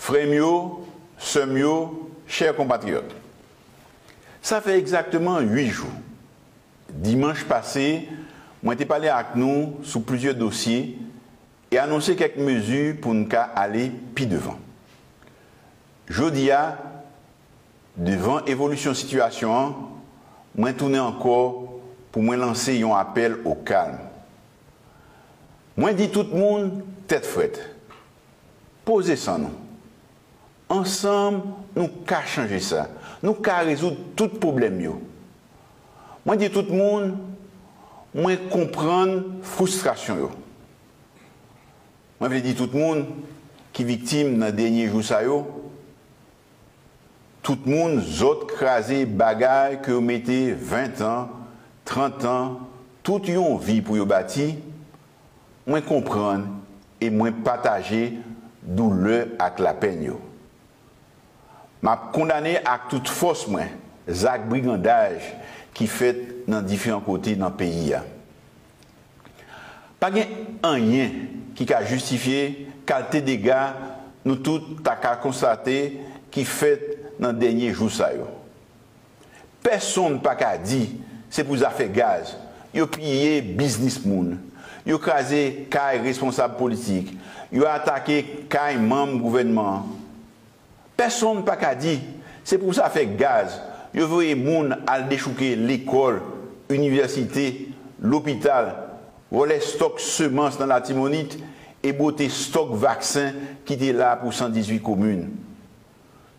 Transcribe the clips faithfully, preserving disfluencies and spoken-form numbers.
Frè m yo, sè m yo, chè konpatriyòt, sa fè egzakteman uit jou, dimanch pase, mwen te pale ak nou sou plizyè dosye e anonse kèk mezi pou n ka ale pi devan. Jodi a, devan evolisyon sitiyasyon an, mwen tounen ankò pou mwen lanse yon apèl o kalm. Mwen di tout moun tèt frèt, poze san nou. Ansanm, nou ka chanje sa. Nou ka rezoud tout pwoblèm yo. Mwen di tout moun, mwen konprann fristrasyon yo. Mwen vle di tout moun ki viktim nan dènye jou sa yo, tout moun zòt kraze bagay ke yo mete ven tan, trant an, tout yon vi pou yo bati, mwen konprann e mwen pataje doulè ak lapenn yo. M ap kondane ak tout fòs mwen zak brigandaj ki fèt nan diferan kote nan peyi a. Pa gen anyen ki ka jistifye kalte dega nou tout ta ka konstate ki fèt nan dènye jou sa yo. Pèsonn pa ka di se pou zafè gaz yo piye biznis moun, yo kraze kay responsab politik, yo atake kay manm gouvènman an. Pèsonn pa ka di se pou zafè gaz yo voye moun al dechouke lekòl, inivèsite, lopital, vòlè stòk semans nan Latimonit e bwote stòk vaksen ki te la pou san dizuit komin.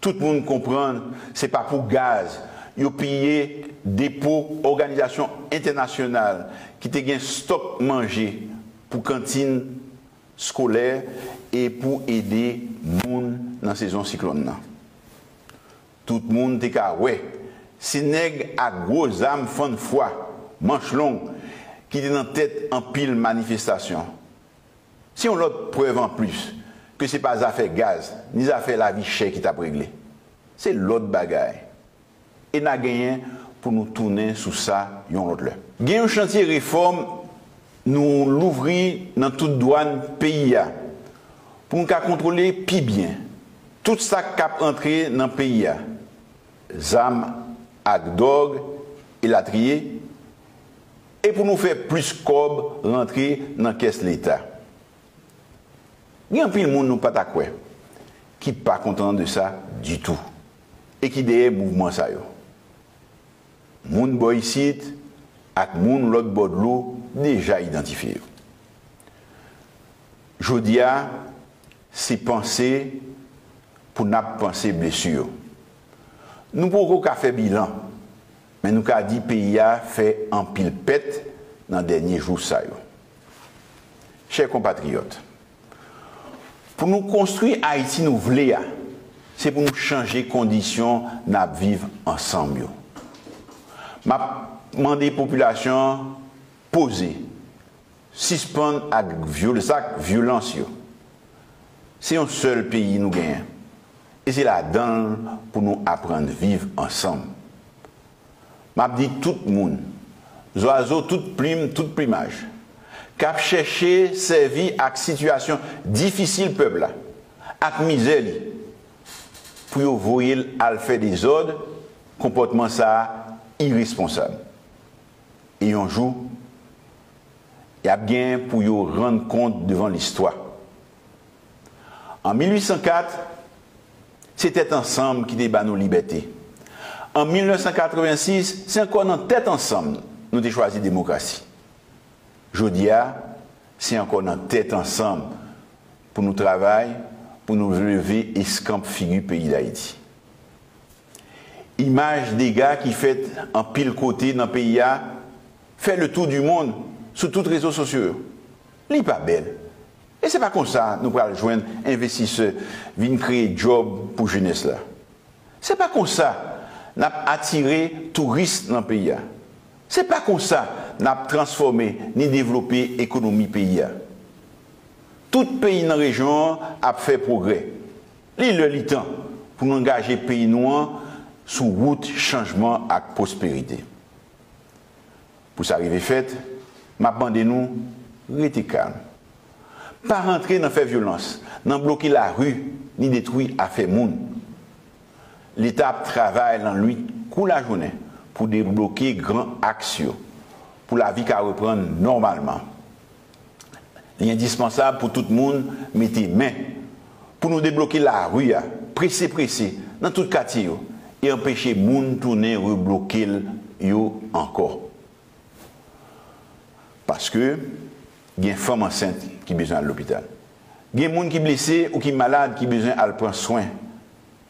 Tout moun konprann se pa pou gaz yo piye depo òganizasyon entènasyonal ki te gen stòk manje pou kantin skolè e pou ede moun nan sezon siklòn nan. Tout moun te ka wè se nèg ak gwo zam fann fwa, manch long, ki te nan tèt anpil manifestasyon. Se yon lòt prèv anplis ke se pa zafè gaz ni zafè lavi chè ki t ap regle. Se lòt bagay. E n a genyen pou nou tounen sou sa yon lòt lè. Gen yon chantye refòm nou louvri nan tout dwàn peyi a pou nou ka kontwole pi byen tout sa k ap antre nan peyi a, zam ak dòg, elatriye, e pou nou fè plis kòb rantre nan kès Leta. Gen anpil moun nou pa ta kwè ki pa kontan de sa ditou e ki dèyè mouvman sa yo. Moun bò isit ak moun lòt bò dlo deja idantifye yo. Jodi a, se panse pou n ap panse blesi yo. Nou poko ka fè bilan, men nou ka di peyi a fè anpil pèt nan dènye jou sa yo. Chè konpatriyòt, pou nou konstwi Ayiti nou vle a, se pou nou chanje kondisyon n ap viv ansanm yo. M ap mande popilasyon an poze, sispann ak vyol-, zak vyolans yo. Se yon sèl peyi nou genyen, e se ladan l pou nou aprann viv ansanm. M ap di tout moun, zwazo tout plim, tout plimaj, k ap chèche sèvi ak sitiyasyon difisil pèp la ak mizè li pou yo voye l al fè dezòd, konpòtman sa a iresponsab. E yon jou, y ap gen pou yo rann kont devan listwa. An mil uit san kat, se tèt ansanm ki te ba nou libète. An mil nèf san katrevensis, se ankò nan tèt ansanm nou te chwazi demokrasi. Jodi a, se ankò nan tèt ansanm pou nou travay, pou nou leve eskanp figi peyi Dayiti. Imaj dega ki fèt anpil kote nan peyi a fè le tour du monde sou tout rezo sosyo yo. Li pa bèl. E se pa konsa nou pral jwenn envestisè vin kreye djòb pou jenès la. Se pa konsa n ap atire touris nan peyi a. Se pa konsa n ap transfòme ni devlope ekonomi peyi a. Tout peyi nan rejyon an ap fè pwogrè. Li lè li tan pou nou angaje peyi nou an sou wout chanjman ak pwosperite. Pou sa rive fèt, m ap mande nou rete kalm. Pa rantre nan fè vyolans, nan bloke lari, ni detwi afè moun. Leta ap travay lannwit kou lajounen pou debloke gran aks yo, pou lavi ka reprann nòmalman. Li endispansab pou tout moun mete men pou nou debloke lari a, prese prese, nan tout katye yo, e anpeche moun tounen rebloke l yo ankò. Paske gen fanm ansent ki bezwen al lopital. Gen moun ki blese ou ki malad ki bezwen al pran swen.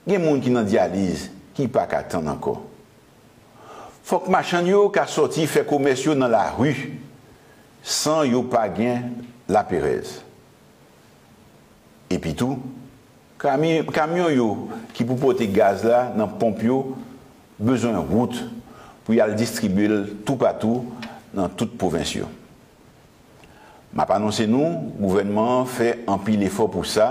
Gen moun ki nan dyaliz ki pa ka tann ankò. Fòk machann yo ka sòti fè komès yo nan lari san yo pa gen laperèz. Epitou, kami- kamyon yo ki pou pote gaz la nan ponp yo bezwen wout pou y al distribye l toupatou nan tout pwovens yo. M ap anonse nou, gouvènman an fè anpil efò pou sa,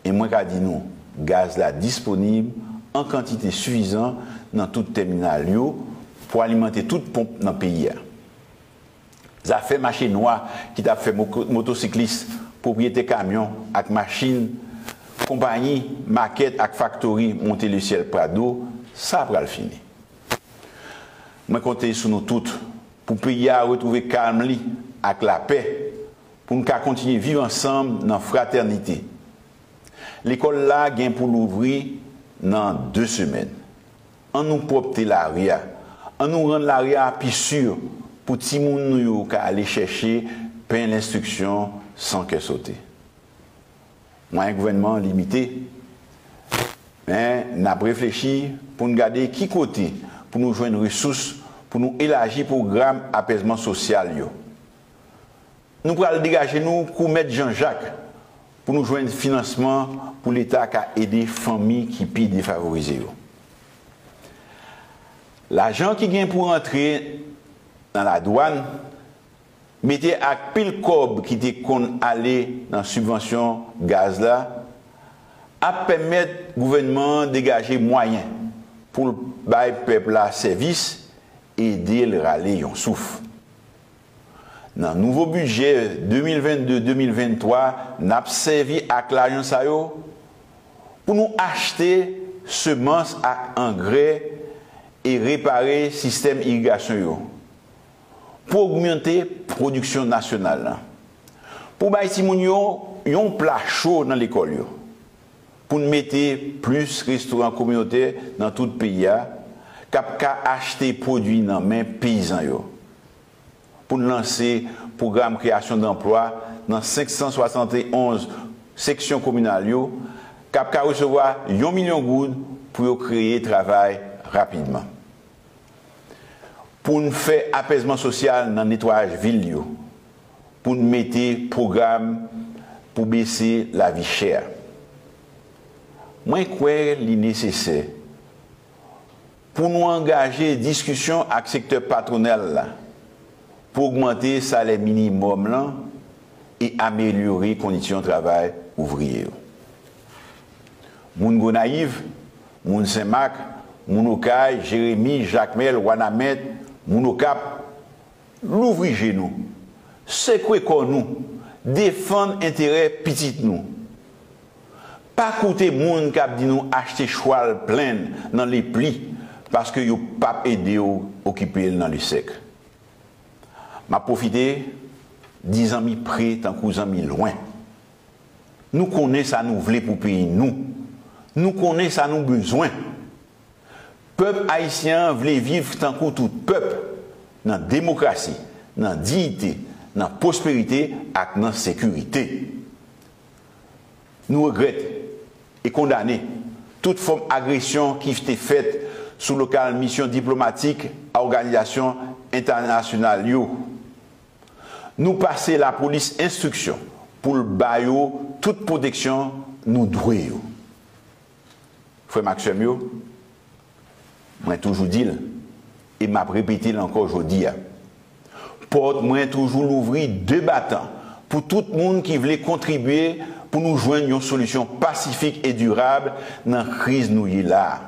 e mwen ka di nou, gaz la disponib an kantite sifizan nan tout tèminal yo pou alimante tout ponp nan peyi a. Zafè mache nwa ki t ap fè mo- motosiklis, pwopriyetè kamyon ak machin, konpayi, makèt ak faktori monte lesyèl Prado, sa pral fini. Mwen konte sou nou tout pou peyi a retwouve kalm li ak lapè, pou n ka kontinye viv ansanm nan fratènite. Lekòl la gen pou louvri nan de semèn. An nou pwòpte lari a. An nou rann lari a pi si pou timoun nou yo ka ale chèche pen lenstriksyon san kè sote. Mwayen gouvènman an limite, men n ap reflechi pou n gade ki kote pou nou jwenn resous pou nou elaji pwogram apèzman sosyal yo. Nou pral degaje nou kou Mèt Jan Jak pou nou jwenn finansman pou Leta ka ede fanmi ki pi defavorize yo. Lajan ki gen pou rantre nan ladwàn, mete ak pil kòb ki te konn ale nan sibvansyon gaz la, ap pèmèt gouvènman an degaje mwayen pou l bay pèp la sèvis, ede l rale yon souf. Nan nouvo bidjè de mil vennde, de mil venntwa, n ap sèvi ak lajan sa yo pou nou achte semans ak angrè e repare sistèm irigasyon yo, pou ogmante pwodiksyon nasyonal la, pou bay timoun yo yon pla cho nan lekòl yo, pou n mete plis restoran kominotè nan tout peyi a k ap ka achte pwodui nan men peyizan yo, pou n lanse pwogram kreyasyon danplwa nan senk san swasann e onz seksyon kominal yo k ap ka resevwa yon milyon goud pou yo kreye travay rapidman. Pou n fè apèzman sosyal nan netwayaj vil yo, pou n mete pwogram pou bese lavi chè a. Mwen kwè li nesesè pou nou angaje diskisyon ak sektè patwonal la pou ogmante salè minimòm lan e amelyore kondisyon travay ouvriye yo. Moun Gonayiv, moun Senmak, moun Okay, Jeremi, Jakmèl, Wanament, moun Okap, louvri je nou, sekwe kò nou, defann enterè pitit nou. Pa koute moun k ap di nou achte chwal plenn nan lepli paske yo p ap ede w okipe l nan lesèk. M ap pwofite di zanmi pre tankou zanmi lwen. Nou konnen sa nou vle pou peyi nou. Nou konnen sa nou bezwen. Pèp ayisyen an vle viv tankou tout pèp, nan demokrasi, nan diyite, nan pwosperite ak nan sekirite. Nou regrèt e kondane tout fòm agresyon ki te fèt sou lokal misyon diplomatik a òganizasyon entènasyonal yo. Nou pase lapolis enstriksyon pou l ba yo tout pwoteksyon nou dwe yo. Frè m ak sè m yo, mwen toujou di l, e m ap repete l ankò jodi a, pòt mwen toujou louvri de batan pou tout moun ki vle kontribye pou nou jwenn yon solisyon pasifik e dirab nan kriz nou ye la a.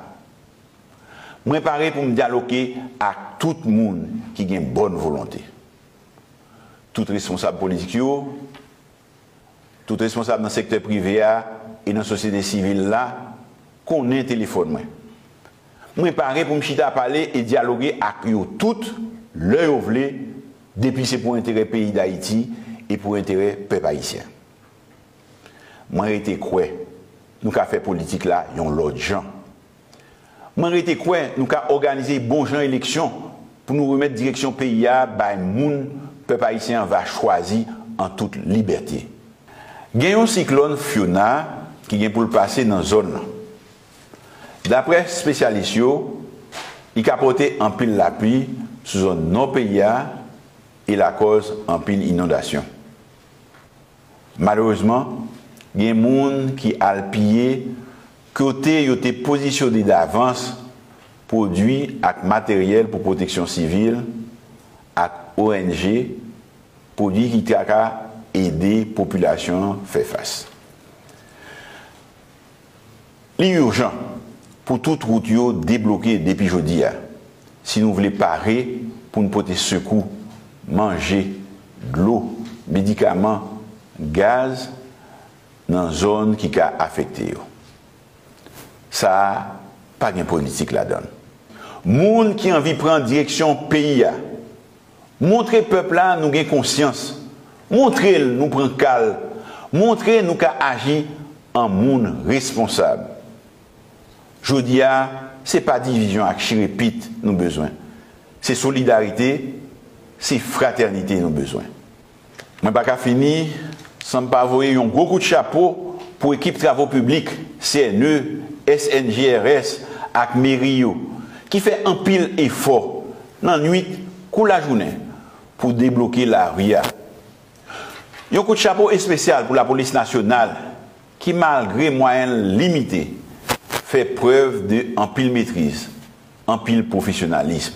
Mwen pare pou m dyaloge ak tout moun ki gen bòn volonte. Tout responsab politik yo, Tout responsab nan sektè prive a e nan sosyete sivil la konnen telefòn mwen. Mwen pare pou m chita pale e dyaloge ak yo tout lè yo vle, depi se pou enterè peyi Dayiti e pou enterè pèp ayisyen. Mwen rete kwè nou ka fè politik la yon lòt jan. Mwen rete kwè nou ka òganize bon jan eleksyon pou nou remèt direksyon peyi a bay moun pèp ayisyen an va chwazi an tout libète. Gen yon siklòn Fiona ki gen pou l pase nan zòn nan. Daprè espesyalis yo, li ka pote anpil lapli sou zòn nò peyi a e lakòz anpil inondasyon. Malerezman, gen moun ki al piye kote yo te pozisyone davans pwodui ak materyèl pou pwoteksyon sivil ak O N G, pwodui ki ta ka ede popilasyon an fè fas. Li ijan pou tout wout yo debloke depi jodi a, si nou vle pare pou n pote sekou, manje, dlo, medikaman, gaz nan zòn ki ka afekte yo. Sa a pa gen politik ladan l. Moun ki anvi pran direksyon peyi a, montre pèp la nou gen konsyans. Montre l nou pran ka l. Montre nou ka aji an moun responsab. Jodi a, se pa divizyon ak chire pit nou bezwen. Se solidarite, se fratènite nou bezwen. Mwen pa ka fini san m pa voye yon gwo kout chapo pou ekip travo piblik, C N E, S N G R S ak meri yo, ki fè anpil efò nan nwit kou lajounen pou debloke lari a. Yon kout chapo espesyal pou lapolis nasyonal ki, malgre mwayen l limite, fè prèv de anpil metriz, anpil pwofesyonalis.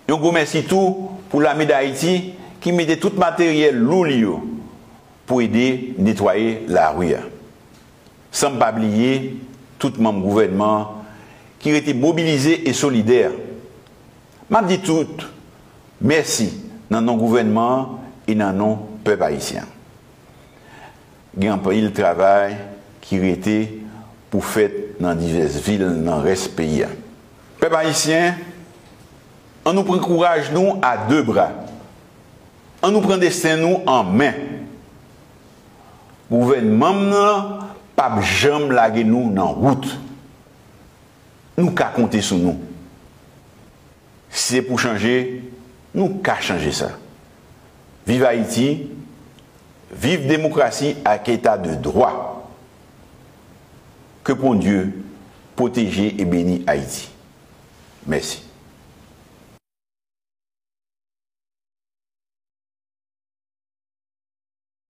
Yon gwo mèsi tou pou Lame Dayiti ki mete tout materyèl lou li yo pou ede netwaye lari a. San m pa bliye tout manm gouvènman an ki rete mobilize e solidè. M ap di tout mèsi nan non gouvènman an e nan non pèp ayisyen an. Gen anpil travay ki rete pou fèt nan divès vil nan rès peyi a. Pèp ayisyen, ann nou pran kouraj nou a de bra. Ann nou pran desten nou an men. Gouvènman m nan p ap janm lage nou nan wout. Nou ka konte sou nou. Si se pou chanje, nou ka chanje sa. Viv Ayiti, viv demokrasi ak eta de dwa. Ke Bondye pwoteje e beni Ayiti. Mèsi.